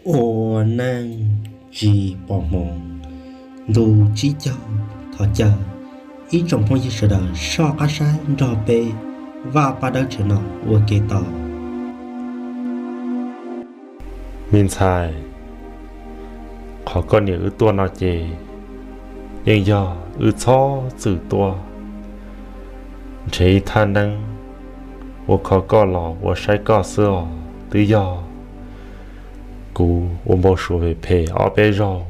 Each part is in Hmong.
Ua neej tsis pom hmoov, ntu tsib caug thov caw ib tsoom phooj ywg sawv daws soj qab saib nrog peb Vaj Paj Dawb Tshwm no ua ke tau. Me ntxhais, qhov koj niam wb tuaj no ces yeej yog wb txhob txwm tuaj nrhiav ib thaj neeb ua kho koj los ua saib koj xwb os. Twb yog kuv ua npau suav phem phem ob peb zaug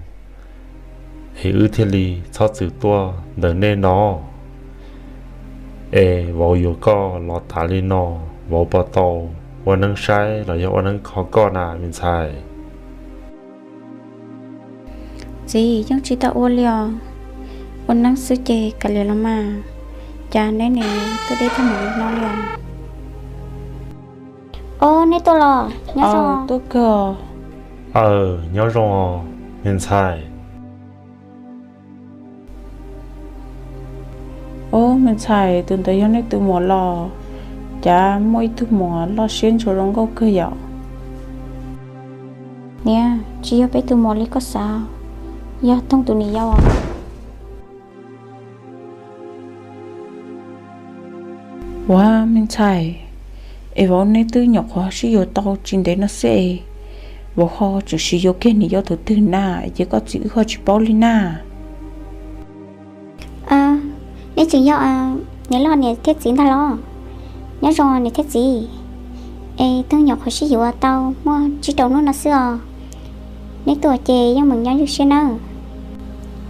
es wb thiaj li txhob txwm tuaj ntawm nej no. Es vauv yuav koj los tas li no, vauv puas tau ua neeb saib los yog ua neeb kho koj na me ntxhais? Txiv, yeej tsis tau ua li os. Ua neeb xwb ces kav liam los mas. Cas neb niam tuaj deb tag npaum li no li os? Ob, neb tuaj los? Nyob zoo. Tuaj kawg. Aw, nyob zoo os me ntxhais. Ob, me ntxhais, tus ntawd yog nej tus muam los? Cas muaj ib tug muam loj siab ntsuav zoo nkauj kawg yom? Niam, tsis yog peb tus muam li koj xav, yog Toog tus niam yau. Ua me ntxhais, es vauv neb twb nyuam qhuav sib yuav tau tsis ntev no xwb es vauv ho tseem sim yuav kiag niam yau tus twg na, es ces koj txiv wb ho tsis paub li na. Neb tseem yog niam loj niam thiab txiv ntag los? Nyob zoo niam thiab txiv. Es twb nyuam qhuav sib yuav tau muaj tsib rau hnub no xwb os. Neb tuaj ces yeej meem nyob ywj siab nawb.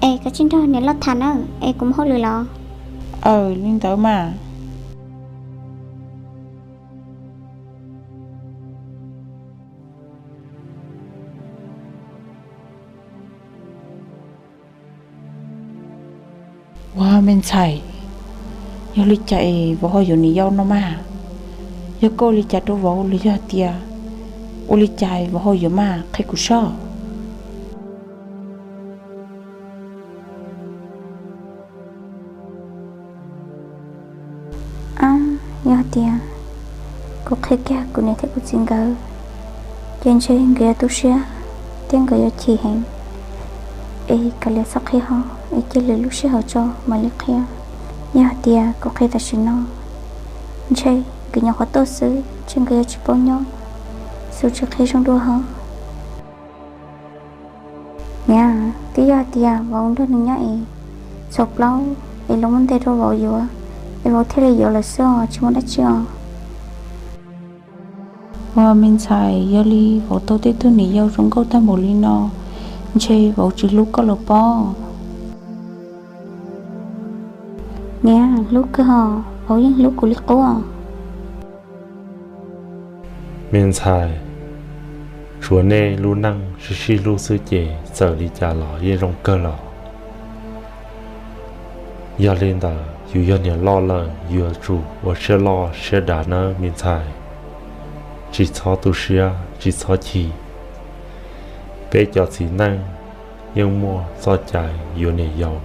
Es koj tsij nrog niam loj tham nawb, es kuv mus hauj lwm los. Aw, li ntawd mas. Ua me ntxhais, yog li cas es vauv ho yuav niam yau no mas? Yog koj ua li cas rau vauv los yog tias ua li cas vauv ho yuav mas qhia kuv soj. Yog tias kuv qhia kiag kuv niam thiab kuv txiv nkawd, ces ntshe nkawd yuav tu siab thiab nkawd yuav chim heev. Es kav liam txhob qhia ho, es cia lwm lub sij hawm tso mam li qhia. Yog tias kuv qhia tam sim no, ntshe nkawd nyuam qhuav tuaj xwb, ntshe nkawd yuav tsis paub nyob, xub tsis qhia zoo dua ho. Niam, twb yog tias vauv nrog nws nyob es txhua plaub es los muab ntej rau vauv yuav, es vauv thiaj li yuav lawm xwb os, tsis muaj dab tsi os. Ua me ntxhais, yog li vauv tau tej tug niam yau zoo nkauj tag npaum li no, ntshe vauv tsis hlub koj lawm pob. Niam, hlub kawg os, vauv yeej hlub kuv li qub os. Me ntxhais, tsuav nej lub neej sib sib hlub xwb ces txawm li cas los yeej zoo kawg los. Yog li ntawd yus yog niam loj lawm yuav tsum ua siab loj siab dav nawb me ntxhais. Tsis txhob tu siab, tsis txhob chim. Peb cov txiv neej yeej muaj txoj cai yuav niam yau,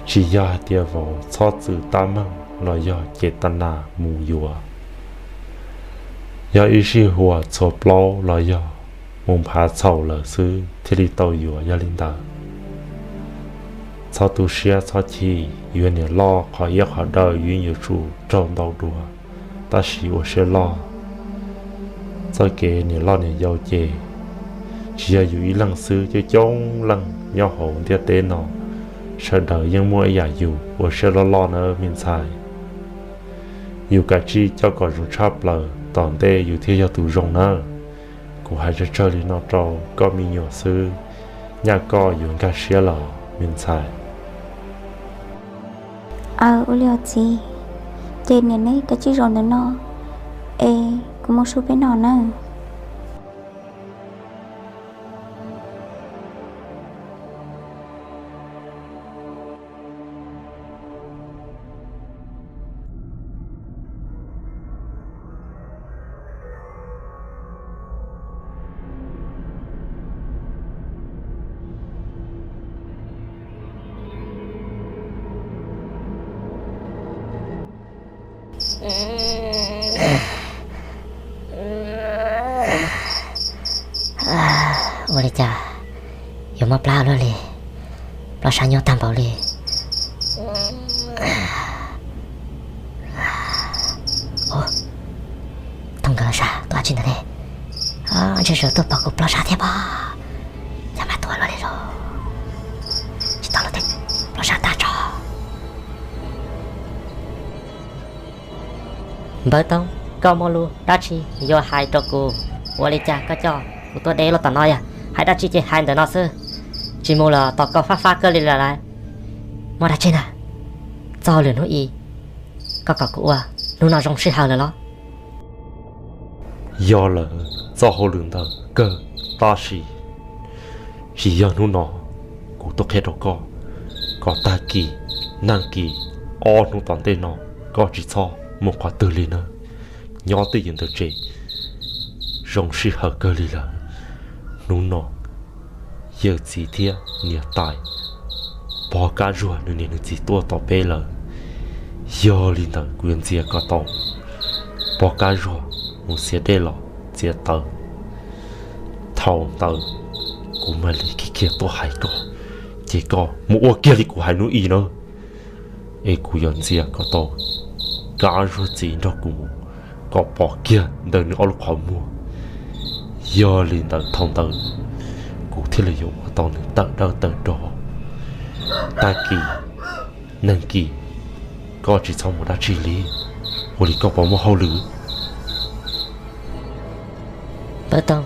tsis yog hais tias vauv txhob txwm tab meeg los yog ces ta nas mus yuav. Yog ib sij huam txhua plaub los yog mus nphav txhaum lawm xwb thiaj li tau yuav. Yog li ntawd, txhob tu siab txhob chim, yuav niam loj qhov iab qhov daw yeej yuav tsum raug ntau dua, tab sis ua siab loj. Txoj kev niam loj niam yau ces tsis yog yus ib leeg xwb, coob coob leej nyob hauv ntiaj teb no, sawv daws yeej muaj ib yam yus. Ua siab loj loj nawb me ntxhais. Yus kav tsij coj kom zoo tshaj plaws tom ntej yus thiaj yog tus zoo nawb. Kuv hais tsawg tsawg li no rau koj me nyuam xwb, nyaj koj yuav nkag siab los me ntxhais. Aw, ua li os txiv, ces niam neb kav tsij zaum ntawm no es kuv mus su peb no nawb. Ua li cas yuav mob plab luaj li, plab sab nyuaj tag npaum li. Ub, Toog nkawd los sas tuaj dab tsi ntawd ne? Ntshe sawv tuaj pom kuv plab sab thiab pob. Cas mas tuaj luaj li lauj, tsis tau luaj tej plab sab tag tso. Npawg Toog, koj muaj lus dab tsi yuav hais rau kuv? Ua li cas koj coj kuv tuaj deb luaj tom no yog hais dab tsi ces hais ntawm no xwb, tsis mus los tos koj fab fab kawg li lawm lauj. Muaj dab tsi na? Txoj hauj lwm hnub i koj kom kuv ua, hnub no zoo sij hawm lawm los? Yog lawm, txoj hauj lwm ntawd kawg, tab sis tsis yog hnub no. Kuv tuaj qhia rau koj, kom tag kis, nag kis, ob hnub tom ntej no koj tsis txhob mus qhov twg li na, nyob twj ywm ntawm tsev zoo sij hawm kawg li lawm. Hnub no yawm txiv thiab niam tais, Pog Kab Zuag nws niam nws txiv tuaj tom peb lawm. Yog li ntawd kuv yuav ntxias kom tau Pog Kab Zuag mus txiav dej los txiav taws. Thaum ntawd kuv mam li khiav khiav tuaj hais koj, ces koj mus ua kiag li kuv hais hnub i na. Es kuv yuav ntxias kom tau Kab Zuag txiv nrog kuv mus kom pom kiag ntawm nws ob lub qhov muag. Yog li ntawd thaum ntawd kuv thiaj li yuav ua tau nws tawm dawb tawm do. Tag kis, nag kis, koj tsis txhob mus dab tsi li, ua li koj puas muaj hauj lwm? Npawg Toog,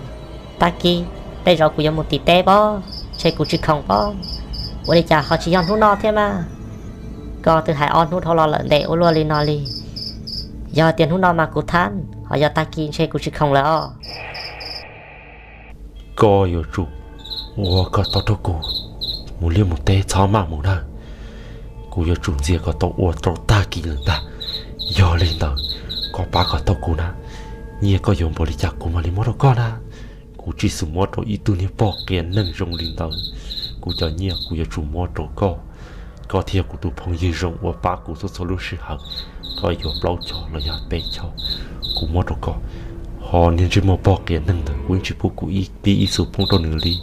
tag kis tej zaum kuv yuav mus tim teb pob, ntshe kuv tsis khoom pob. Ua li cas ho tsis yog hnub no thiab mas? Koj twb hais ob hnub dhau los lawm ntev ua luaj li no li. Yog tias hnub no mas kuv thab, ho yog tag kis ntshe kuv tsis khoom lawm os. Koj yuav tsum ua kom tau rau kuv mus liaj mus teb txhob maj mus na. Kuv yuav tsum ntxias kom tau ua rau tag kis lawm ntag. Yog li ntawd, koj pab kom tau kuv na. Nyiaj koj yuav npaum li cas kuv mam li muab rau koj na. Kuv tsis xav muab rau ib tug niag pog qias neeg zoo li ntawd. Kuv cov nyiaj kuv yuav tsum muab rau koj. Koj thiab kuv tus phooj ywg zoo uas pab kuv txhua txhua lub sij hawm, koj yuav plaub choj los yog peb choj, kuv muab rau koj. Ho niag ntsej muag pog qias neeg ntawd kuv yeej tsis pub kuv ib pib ib xu poob rau nws li.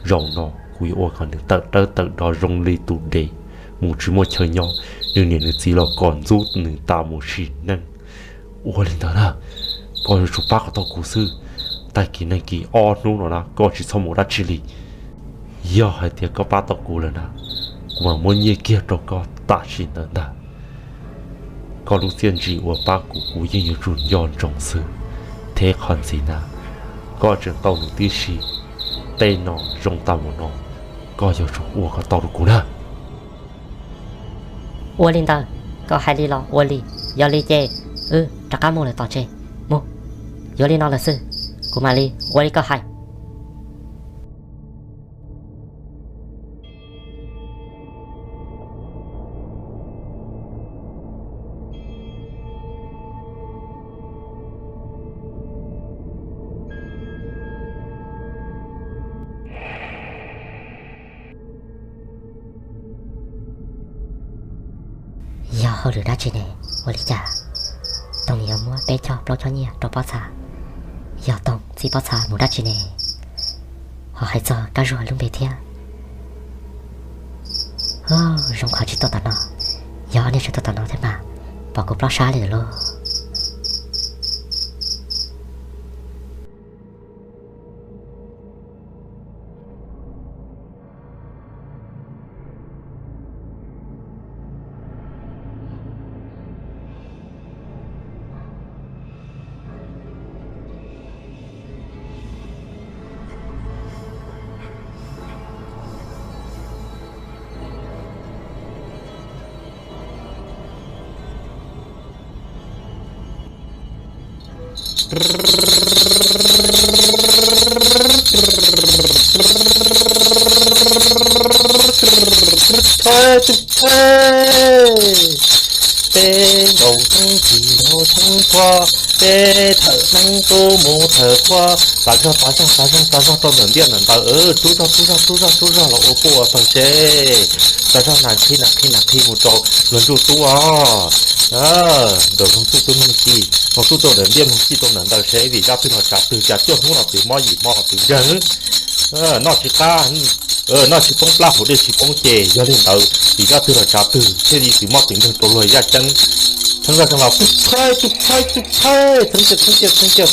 Zaum no kuv yuav ua kom nws tawm dawb tawm do zoo li tus dev mus tsis muaj chaw nyob, nws niam nws txiv los kom ntxub nws tas mus sim neej. Ua li ntawd na, koj yuav tsum pab kom tau kuv xwb. Tag kis nag kis ob hnub no na koj tsis txhob mus dab tsi li. Yog hais tias koj pab tau kuv lawm na, kuv mam muab nyiaj kiag rau koj tam sim ntawd ntag. Koj lub txiaj ntsig uas pab kuv, kuv yeej yuav tsum nco ntsoov xwb. Thiab qhov ntxiv na, koj tseem tau nws tib si, tej no zoo tas mus no, koj yuav tsum ua kom tau rau kuv na. Ua li ntawd, koj hais li los ua li. Yog li ces wb rov qab mus lawm tom tsev. Mus, yuav li no lawm xwb, kuv mam li ua li koj hais. Yog hauj lwm dab tsi ne? Ua li cas Toog yuav muab peb choj plaub choj nyiaj rau Pob Txha? Yog Toog txib Pob Txha mus dab tsi ne? Ho hais txog Kab Zuag lub npe thiab. Zoo qhov tsis tuaj tom no, yog niag tsis tuaj tom no thiab mas pom kuv plob sab li lawm lauj. Peb nkaus teb tsis nkaus teb txhua, Peb thawm neeb tub mus thawm qhua, tas zog tas zog tas zog tas zog rau ntawm ntiaj ntawm ntawd, rub zog rub zog rub zog rub zog los ua pub ua pawg seb. Tas zog nas qhi nas qhi nas qhi mus rau luag ntsuj tub os. Ntawm Hmoob Txuj tub Hmoob Txij, Hmoob Txuj rau ntawm ntiaj Hmoob Txij rau ntawm ntawd seb vim zaj twg los tsav twg, cas cuaj hnub los twb mob yim hmo los twb ntseeg. Noj tsis qab, noj tsis poob plab, haus dej tsis poob ceg. Yog li ntawd vim zaj twg los tsav twg thiaj li twb mob twb ntseeg rau luag yaj ceeb. Theeb zaj tseeb los tub txhaib tub txhaib tub txhaib, theeb cia theeb cia theeb cia.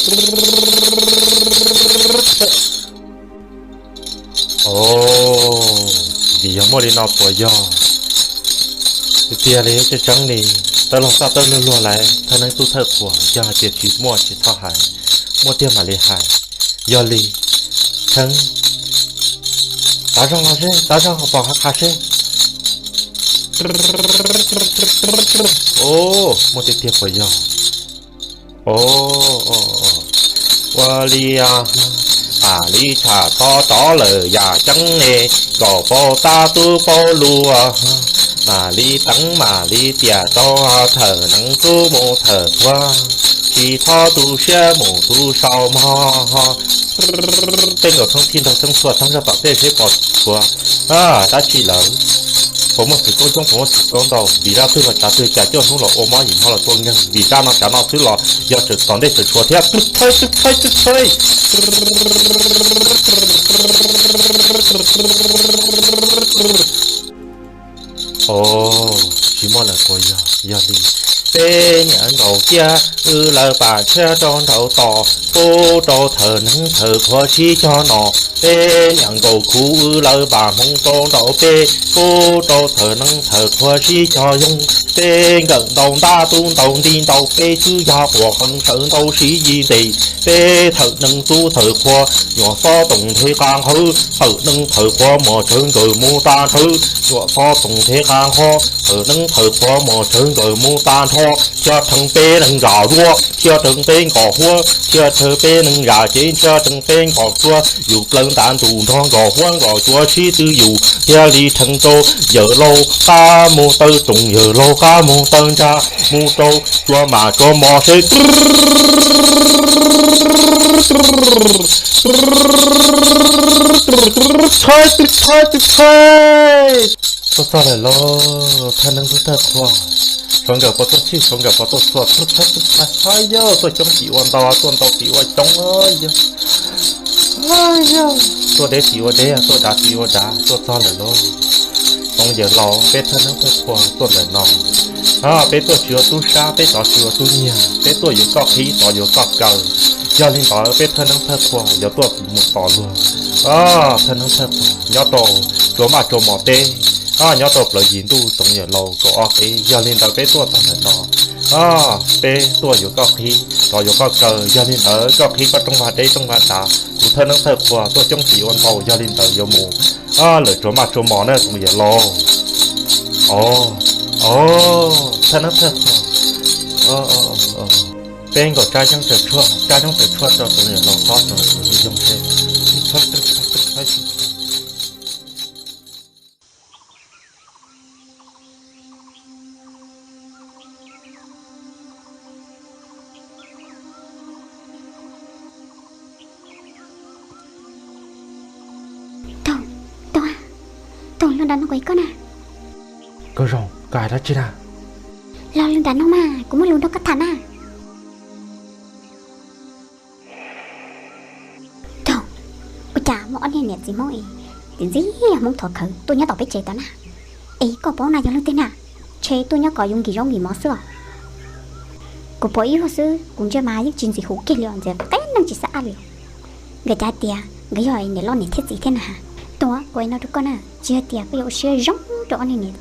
Os, vim yog muaj li no puas yog? Tiag tiag li, tseeb tseeb li, tawb log txaj tawb lug luag lawm, thawj neeb tub thawj qhua, yog hais tias tsis muaj tsis txhob hais, muaj tiag mam li hais. Yog li, Theeb, tav zog los seb, tav zog pom qha qha seb. Os, muaj tiag tiag puas yog? Os, ua li, mam li tsham txhob rov lawm yam ceeb es, kom paub tab tub paub lus, mam li teev mam li tiam rau thawm neeb tub mus thawm qhua, tsis txhob tu siab mus tu sau mog. Peb nkaus thoob thij nrog thoob txhua thoob zog tom tej seb pom tshuav dab tsi lawm. Puas muaj txiv koob coob puas muaj txiv koob ntau, vim zaj twg los tsav twg, cas cuaj hnub los ua mob yim hmo los tuaj nkeeg, vim zaj no tsav no xwb los yog tom ntej tseem tshuav thiab. Tub txhaib tub txhaib tub txhaib. Os, tsis muaj lawm puas yog? Yog li, peb niam nkaus ciaj wb lawv pam tshiab rau nraud tos, pub rau thawm neeb thawm qhua sib cog nom. Peb niam nkaus khuv wb lawv pam hmoov rau nraud peb, pub rau thawm neeb thawm qhua sib cog yoog. Peb nkawm ntau ntab tub ntau nti ntau, peb twb yog quas qees sawv ntau siv yim ntes. Peb thawm neeb tub thawm qhua, nyuam xob toom nthev qab nqhawv, thawm neeb thawm qhua mos tsawv nkawm mus tag nrhawv, nyuam xob toom nthev qab nqhawv, thawm neeb thawm qhua mos tsawv nkawm mus tag nrho, thiab rheev peb neeg zam zuaj, thiab rheev peb nkos huab, thiab rheev peb neeg zam cev, thiab rheev peb nkos tsuab, yus plawv ntav ntus nrog nkos huab nkos tsuab sib twv yus, thiaj li rheev rau yawm laus qab mus taw roos, yawm laus qab mus taw ntsa, mus rau tsuas mam tsuas mos seb. Txhaib txhaib txhaib. Tuaj txog lawm lauj, thawj neeb tub thawj qhua, sawv nkawm puas tuaj txhij, sawv nkawm puas tuaj txhua, txhaib txhaib txhaib, yog tuaj coob tim ua ntau, tuaj ntau tim ua coob, yog, yog, tuaj deb tim ua deb, tuaj dav tim ua dav, tuaj txog lawm lauj. Tsoom yawm laus, peb thawj neeb thawj qhua tuaj ntawm no, peb tuaj tsis ua tub sab, peb rov tsis ua tub nyiag, peb tuaj yuav koj qhib, rov yuav koj kaw. Yog li ntawd peb thawj neeb thawj qhua yuav tuaj mus tos luag. Thawj neeb thawj qhua nyob rau tsuas maj tsuas mos teb, nyob rau plawv yim ntuj, tsoom yawm laus kaum ob peb. Yog li ntawd peb tuaj txog ntawm no, peb tuaj yuav koj qhib, rov yuav koj kaw. Yog li ntawd koj qhib koj rooj vag deb rooj vag dav, kuv thawj neeb thawj qhua tuaj coob tim ua ntau. Yog li ntawd yuav mus lawm, tsuas maj tsuas mos na tsoom yawm laus. Os, os, thawj neeb thawj qhua, peb nkaus tsab yeeb tsawv tshuaj, tsab yeeb tsawv tshuaj rau tsoom yawm laus txhob tsoom yawm laus yoog seb. Taug, taug, taug, lo nram no kuv hais koj na. Nkauj Zoo, koj hais dab tsi na? Lo lo nram no mas kuv muaj lus nrog koj tham na. Taug, ua cas muaj ob niag niam txiv Hmoob es ntxim ntxim yog Hmoob thov khawv tuaj nyob tom peb tsev tod na? Es koj paub na yog leej twg na? Ntshe tuaj nyob kom yuav nkim zaub nkim mov xwb os. Kuv pom ib hua xwb kuv ntsia mas yeej tsis ntxim huv kiag li os, ntxim qab neeg tsis xav ab li os. Nkawd cas hais tias nkawd yog niam loj niam thiab txiv thiab na. Tuaj, kuv hais no rau koj na, tsis hais tias koj yuav ua siab zoo rau ob niag niam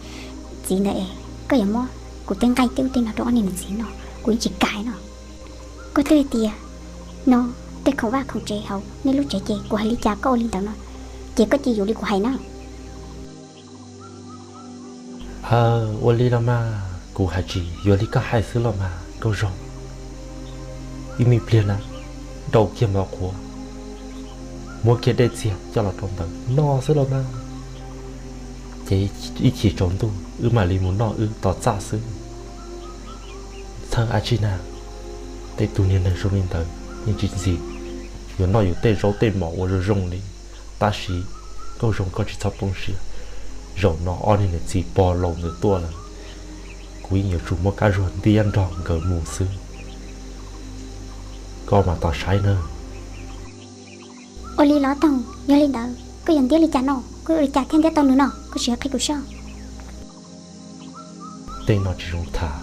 txiv ntawd es koj yuav muab kuv tej nqaij tej ub tej no rau ob niag niam txiv no, kuv yeej tsis kam no. Koj twb hais tias no tej khoom vaj khoom tsev hauv nej lub tsev ces kuv hais li cas koj ua li ntawd no, ces koj cia yuav li kuv hais na. Aw, ua li los mas kuv hais tsis yuav li koj hais xwb los mas Nkauj Zoo. Ib me pliag na, nrau kiag mov qhuav, muab kiag dej txiag coj los rau ntawd noj xwb los mas. Ces ib chim tsaus ntuj wb mam li mus noj wb tom txaj xwb. Txhawj dab tsi na, Tej tug niag neeg zoo li ntawd yeej tsis ntxim yuav noj yus tej zaub tej mov ua zoo zoo li. Tab sis Nkauj Zoo, koj tsis txhob poob siab. Zaum no ob niag niam txiv pog laus ntawd tuaj lawm, kuv yeej yuav tsum muab Kab Zuag ntiab nrog nkawd mus xwb. Koj mam tos saib nawb. Ua li los Toog, yog li ntawd koj yuav ntiab li cas no? Koj ua li cas thiaj ntiab tau nws no? Koj sim qhia kuv soj. Tej no tsis zoo tham,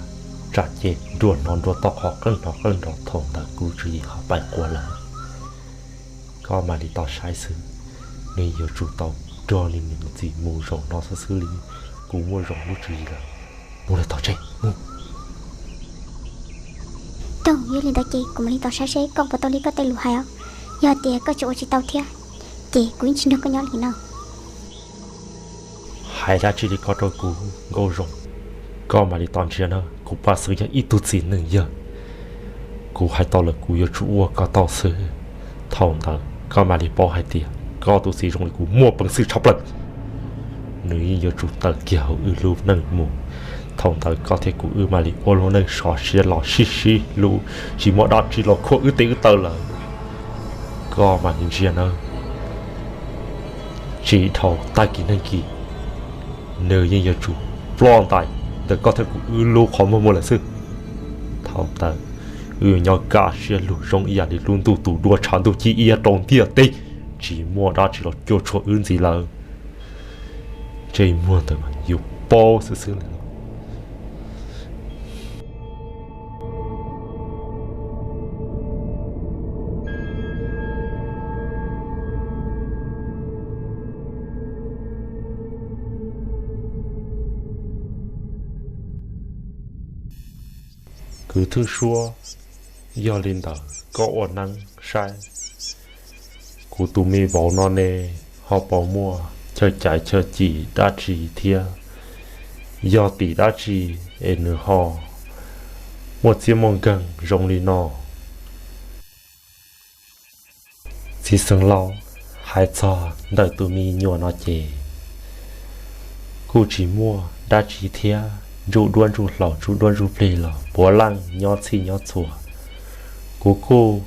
tsam ces nruas hnov nruas tau qhov qeej hnov qeej nrov, thaum ntawd kuv tswv yim ho pais quas lawm. Koj mam li tos saib xwb, nws yuav tsum tau nrog nws niam nws txiv mus zaum no xwb xwb li. Kuv muaj zoo lub tswv yim lawm. Mus lawm, tos tseg mus. Toog, yog li ntawd ces kuv mam li tos saib seb koj puas tau li koj tej lus hais os. Yog tias koj tseem ua tsis tau thiab, ces kuv yeej tsis nrog koj nyob li no. Hais dab tsi li ko rau kuv, Nkauj Zoo? Koj mam li tos ntsia na, kuv Paj Xeeb yog ib tug txiv neej yawg, kuv hais tau lawm kuv yuav tsum ua kom tau xwb. Thaum ntawd koj mam li paub hais tias koj tus txiv zoo li kuv muaj peev xwm tshaj plaws. Nws yeej yuav tsum tawm kiag hauv wb lub neej mus. Thaum ntawd koj thiab kuv wb mam li ua lub neej sov siab los sib sib hlub, tsis muaj dab tsi los khuam wb tes wb taw lawm. Koj mam li ntsia nawb, tsis dhau tag kis neeg kis, nws yeej yuav tsum ploj ntais ntawm koj thiab kuv wb lub qhov muag mus lawm xwb. Thaum ntawd wb yuav nyob kaj siab lug zoo ib yam li lub ntuj tus dua tshav ntuj ci ib yam rau ntiaj teb, tsis muaj dab tsi los cuam tshuam wb ntxiv lawm. Ntsej muag ntawd mas yus paub xwb xwb li. Kwv Thwj Suab, yog li ntawd koj ua neeb saib, kuv tus me vauv no ne ho puas muaj chaw caiv chaw cim dab tsi thiab? Yog tim dab tsi es nws ho muaj txiab muaj nkeeg zoo li no? Txiv xeev laus, hais txog ntawm tus me nyuam no ces kuj tsis muaj dab tsi thiab, ntsuj duab ntsuj hlauv ntsuj duab ntsuj plig los puav leej nyob txhij nyob txhua. Kuv kuj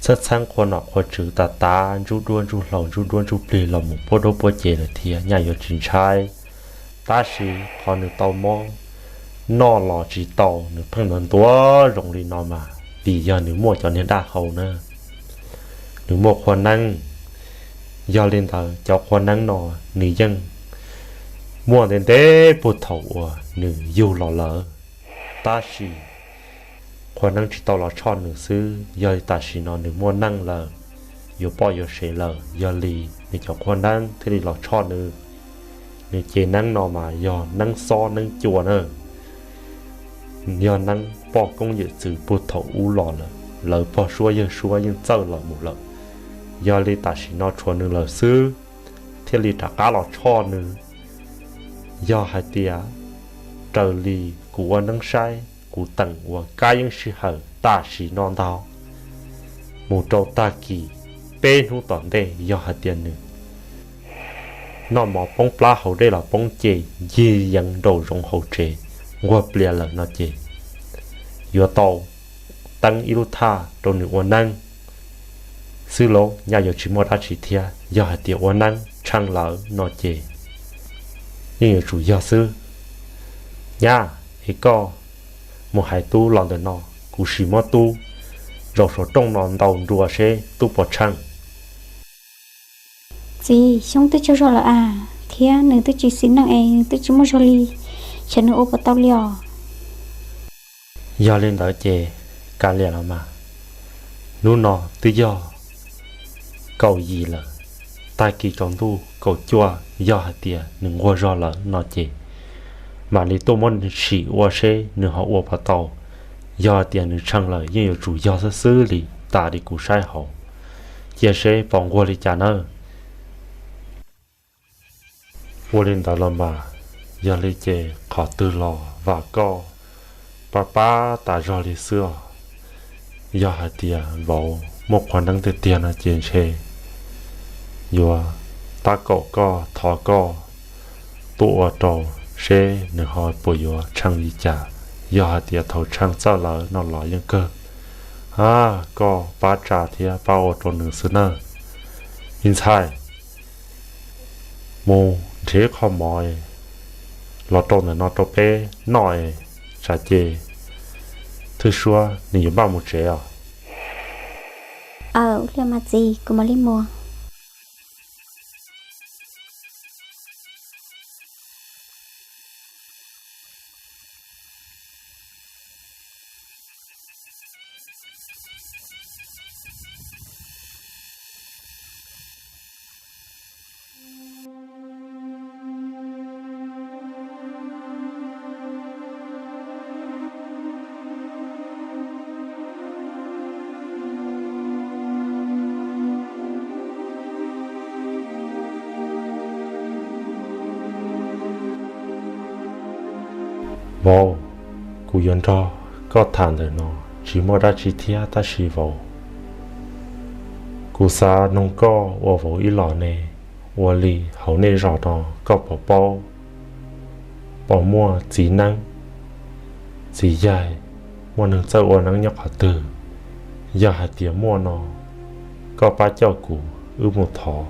txhawb txheeb qhua nom qhua tswv tas tas, ntsuj duab ntsuj hlauv ntsuj duab ntsuj plig los mus puab duab puab cev lawm thiab, nyaj yuav tsis ntshai. Tab sis qhov nws tau mob noj los tsis tau, nws pheej ntuav ntuav zoo li no mas vim yog nws muaj cov niag dab hau na, nws muaj qhua neeb. Yog li ntawd cov qhua neeb no nws yeej muaj ntev ntev puag thaum uas nws yug los lawm. Tab sis qhua neeb tsis tau los tshoj nws xwb, yog li tam sim no nws muaj neej lawm, yuav poj yuav sev lawm, yog li nws cov qhua neeb thiaj li los tshoj nws. Nws cev neeb no mas yog neeb xob neeb cua na, yog neeb poj koob yawm txwv puag thaum ub los lawm, lawv pog suab yawg suab yeej txawj los mus lawm. Yog li tam sim no tshuav nws lawm xwb, thiaj li rov qab los tshoj nws. Yog hais tias raws li kuv ua neeb saib, kuv teem ua kab yeeb sij hawm tam sim no ntag, mus rau tag kis peb hnub tom ntej, yog hais tias nws noj mov poob plab haus dej los poob ces ncig yeev nraum zoov hauv tsev nquag plias lawm no ces yuav tau teeb ib lub thaj rau nws ua neeb xwb lauj, nyaj yuav tsis muaj dab tsi thiab. Yog hais tias ua neeb tsheej lawm no ces yeej yuav tsum yog xwb. Nyab, es koj mus hais tub los ntawm no, kuv sim muab tub zaum saum rooj no ntaus nruas seb tub puas tsheej. Txiv, Xyoob twb tsaug zog lawm as, thiab nws twb tsis xis neej es nws twb tsis muaj zog li, xyov nws ua puas tau li os. Yog li ntawd ces kav liam los mas, hnub no twb yog kaum yim lawm, tag kis tsaus ntuj kaum cuaj, yog hais tias nws nquag zog lawm no ces mam li tuaj muab sim ua seb nws ho ua puas tau. Yog hais tias nws tsheej lawm yeej yuav tsum yog xwb xwb li, tas li kuv saib hauv, cia seb pom nquag li cas nawb. Ua li ntawd los mas, yog li ces qhov twg los vam koj pab pab tas zog li xwb os. Yog hais tias vauv muaj qhua neeb tiag tiag no ces ntshe yuav tab kaum koj thov koj tuaj ua rau seb nws ho puas yuav tsheej li cas. Yog hais tias thaum tshee txawj lawm no los yeej kawg, a, koj pab tsa thiab pab ua rau nws xwb nawb. Me ntxhais, mus nrhiav qho mov los rau ntawm no rau peb noj es tsam ces Thwj Suab nws yuav npaj mus tsev os. Aw, ua li mas txiv, kuv mam li mus. Vauv, kuv yuav nrog koj tham ntawm no tsis muaj dab tsi thiab tab sis vauv, kuv xav noog koj ua vauv ib los ne, ua li hauv nej zos no koj puas paub, puas muaj txiv neeb, txiv yaig, muaj neeg txawj ua neeb nyob qhov twg? Yog hais tias muaj no, koj pab coj kuv wb mus thov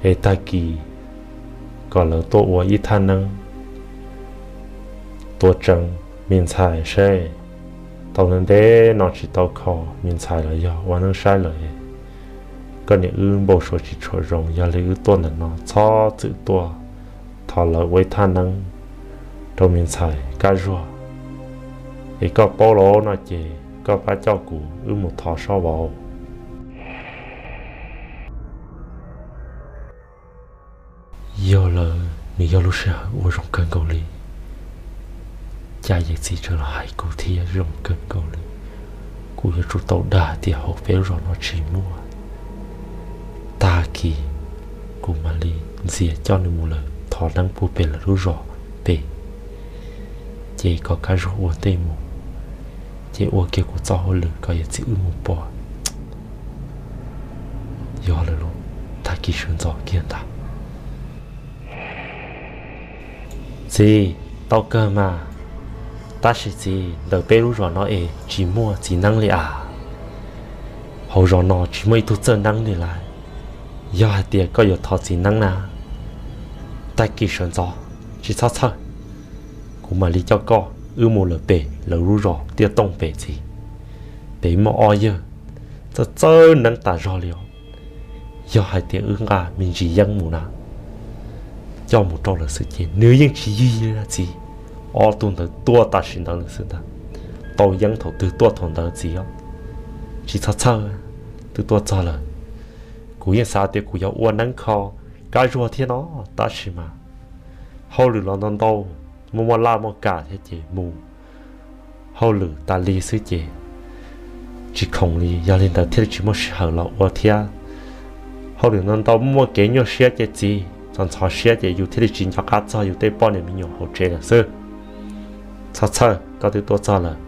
es tag kis kom lawv tuaj ua ib thaj neeb tuav tseev me ntxhais seb. Tau ntev ntev no tsis tau kho me ntxhais los yog ua neeb saib lawm, koj niam wb npau suav tsis tshua zoo, yog li wb tuaj ntawm no txhob txwm tuaj, thov lawv ua ib thaj neeb rau me ntxhais Kab Zuag. Es koj paub los no ces koj pab coj kuv wb mus thov sob vauv. Yog lawm, nws yog lub sij hawm uas zoo kawg nkaus li. Cas yawm txiv tseem los hais kuv thiab, zoo kawg nkaus li. Kuv yuav tsum tau dag tias hauv peb lub zos no tsis muaj. Tag kis kuv mam li ntxias coj nws mus lawm thov neeb puag pem lawv lub zos pem, ces kom Kab Zuag ua ntej mus, ces ua kiag kuv txoj hauj lwm kom yawm txiv wb mus pom. Yog lawm los, tag kis sawv ntxov kiag ntag. Txiv, tau kawg mas. Tab sis txiv, ntawm peb lub zos no es tsis muaj txiv neeb li as. Hauv zos no tsis muaj ib tug txawj neeb li lawm. Yog hais tias koj yuav thov txiv neeb na, tag kis sawv ntxov, tsis txhob txhawj, kuv mam li coj koj wb mus lawm pem lawv lub zos Tiaj Tooj pem txiv. Pem muaj ob yawg txawj txawj neeb tas zog li os. Yog hais tias wb nqa me ntsis yeeb mus na, coj mus rau lawv xwb ces nws yeej tsis yig li na txiv. Ob tug ntawd tuaj tam sim ntawd lawm xwb ntag. Tau yeeb thaum twg tuaj thaum ntawd txiv os. Tsis txhob txhawj, twb tuaj txog lawm. Kuv yeej xav tias kuv yuav ua neeb kho Kab Zuag thiab no, tab sis mas hauj lwm los ntau ntau, muaj muaj laj muaj kam thiab ces mus hauj lwm tas li xwb ces tsis khoom li, yog li ntawd thiaj li tsis muaj sij hawm los ua thiab. Hauj lwm ntau ntau, muaj muaj kev nyuaj siab ces txiv, txhob ntxhov siab ces yus thiaj li tsis nco qab txog yus tej poj niam me nyuam hauv tsev lawm xwb. Txhob txhawj, koj twb tuaj txog lawm.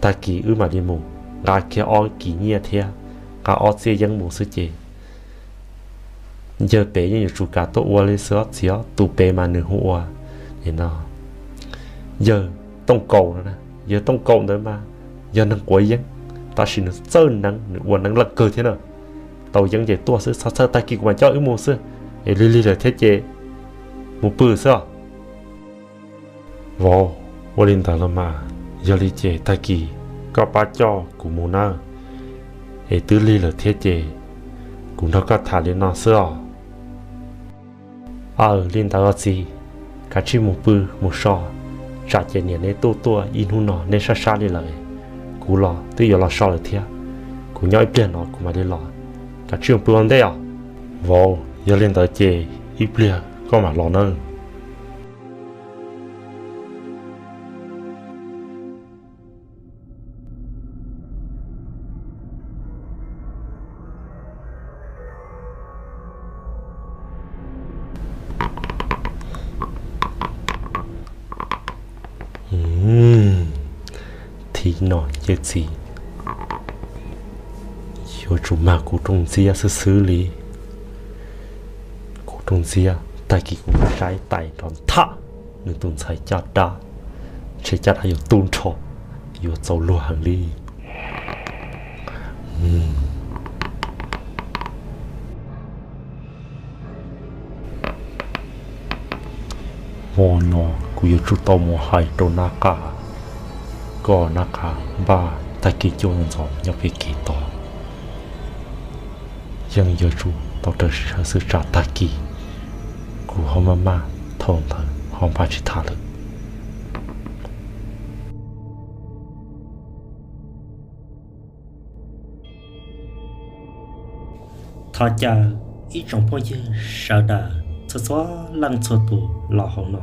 Tag kis wb mam li mus, nqa kiag ob kis nyiaj thiab nqa ob txiaj yeeb mus xwb ces yawg pem yeej yuav tsum kam tuaj ua li xwb os txiv os. Tus pem mas nws hu ua, no, yawg Tooj Kaum no, yawg Tooj Kaum ntawd mas yog neeg quav yeeb, tab sis nws txawj neeb, nws ua neeb laj kawg thiab na. Tau yeeb ces tuaj xwb, txhob txhawj, tag kis kuv mam coj wb mus xwb. Es lig lig lawm thiab ces mus pw xwb os. Vauv, ua li ntawd los mas, yog li ces tag kis koj pab coj kuv mus nawb. Es twb lig lawm thiab ces kuv nrog koj tham li no xwb os. Aw, li ntawd os txiv, kav tsij mus pw mus so, tsam ces niam neb tuaj tuaj ib hnub no neb sab sab li lawm. Kuv los twb yuav los so lawm thiab, kuv nyob ib pliag no kuv mam li los. Kav tsij mus pw ua ntej os. Vauv, yog li ntawd ces ib pliag koj mam los nawb. Thib no ces txiv yuav tsum mag kuv rooj ntxiab xwb xwb li. Kuv rooj ntxiab tag kis kuv saib tais nrov ntham nws tus ntxhais caj dab. Ntshe caj dab yuav tu nrho, yuav txaus luag heev li. Hmo no kuv yuav tsum tau mus hais rau Nab Qa, kom Nab Qa npaj tag kis cuaj ntxov nyob pem kev tod. Yeej yuav tsum tau raws sawv xwm tsav tag kis, kuv ho maj maj thaum ntawd ho npaj tsis tham lawm. Thov caw ib tsoom phooj ywg sawv daws txhua txhua leej txhua tus los hauv no,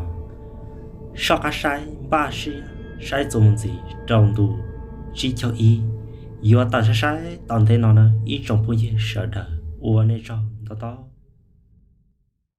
soj qab saib npaj siab saib txuas mus ntxiv rau ntu tsib caug ib, yuav tawm saib saib tom ntej no na ib tsoom phooj ywg sawv daws, ua nej tsaug ntau ntau.